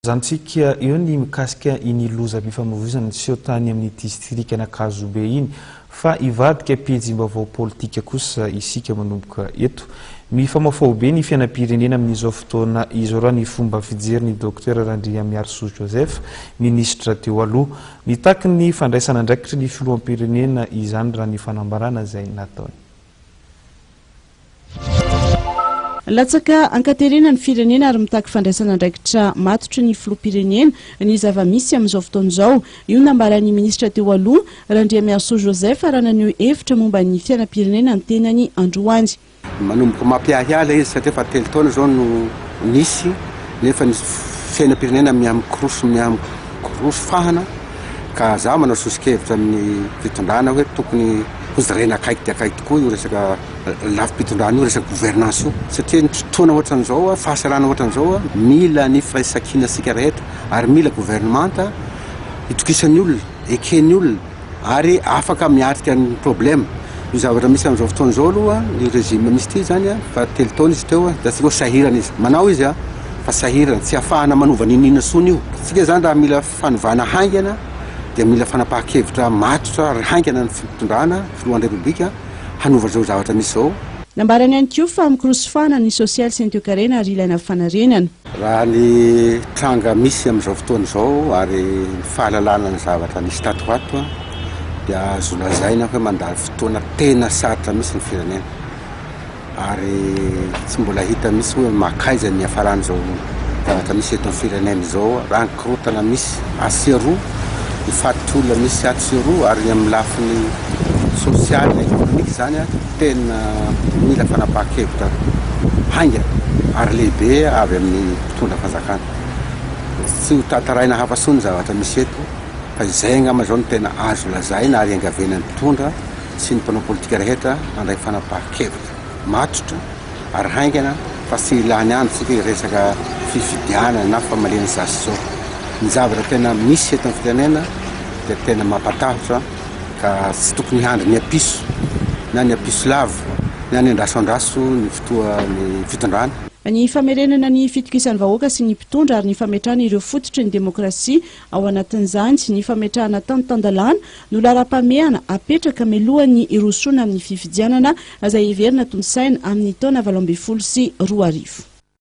Zantsika eo ny mikasika iny lozam-pifamoivoizana niseho tany amin'ny distrikan'Ankazobe iny fa hivadika pejim-baovao politika kosa isika manomboka eto. Mifamahofaho be ny fiainam-pirenena amin'izao fotoana izao raha ny fomba fijerin'ny Docteur Randriamiarisoa Joseph, minisitra teo aloha. Mitaky ny fandraisana andraikitry ny filoham-pirenena izany raha ny fanambarana izay nataony. Latsaka ankaterena ny firenena ary mitaky fandraisana andraikitra matotry ny filoham-pirenena ny zava-misy amin'izao fotoana izao. Io nambaran'ny minisitra teo aloha, Randriamiarisoa Joseph, raha naneho hevitra momba ny fiainam-pirenena ny tenany androany. Manomboka mampiahiahy ilay izy satria efa 3 taona izao no nisy nefa ny fiainam-pirenena miha-mikoroso miha-mikoroso fahana ka za manao soso-kevitra amin'ny fitondrana hoe tokony hozaraina akaiky dia akaiky tokoa io resaka lafim-pitondrana io, resaka gouvernance io satria ny fotoana ohatran'izao, fahasalamana ohatran'izao mila ny firaisankina antsika rehetra ary mila governemanta itokisan'ny olona, eken'ny olona ary afaka miatrika ny problème. Io zavatra misy amin'izao fotoana izao aloha, ny régime misy ity zany fa 3 taona izy teo, hitantsika hoe sahirana izy, manao izy fa sahirana, tsy ahafahana manova n'inon'inona intsony io. Tsika zany raha mila fanovana haingana dia mila fanapahan-kevitra matotra ary haingana ny fitondrana, filohan'ny Repoblika hanova izao zavatra misy izao. Nambarany ihany koa fa mikorosofahana ny sosialy sy ny toekarena ary ilaina fanarenana. Raha ny tranga misy amin'izao fotoana izao ary ny fahalalana ny zavatra nisy tato ho ato dia azo lazaina hoe mandalo fotoana tena sarotra mihitsy ny firenena ary tsy mbola hita mihitsy hoe mankaiza ny hiafaran'izao zavatra misy eto amin'ny firenena izao raha ny korontana misy atsy sy aroa, ny faty olona misy atsy sy aroa ary ny amin'ny lafiny sosialy na ekonomika izany tena mila fanapahan-kevitra haingana ary lehibe avy amin'ny mpitondra fanjakana. Tsy ho tantaraina hafa intsony ny zavatra misy eto fa izay angamba izao no tena azo lazaina ary iangaviana ny mpitondra sy ny mpanao politika rehetra handray fanapahan-kevitra matotra ary haingana fa tsy lany andro tsika hiresaka fifidianana na famaliana izao sy izao. Ny zavatra tena misy eto amin'ny firenena dia tena mampatahotra ka tsy tokony hiandry ny apiso na ny apiso lava na ny andraso andraso ny fotoa ny fitondrana. Ny famerenana ny fitokisan'ny vahoaka sy ny mpitondra ary ny fametrahana ireo fototry ny demokrasia ao anatin'izany ny fametrahana tany tan-dalàna no laharam-pahamehana apetraka mialohan'ny hirosoana amin'ny fifidianana izay heverina tontosaina amin'ny taona 2018.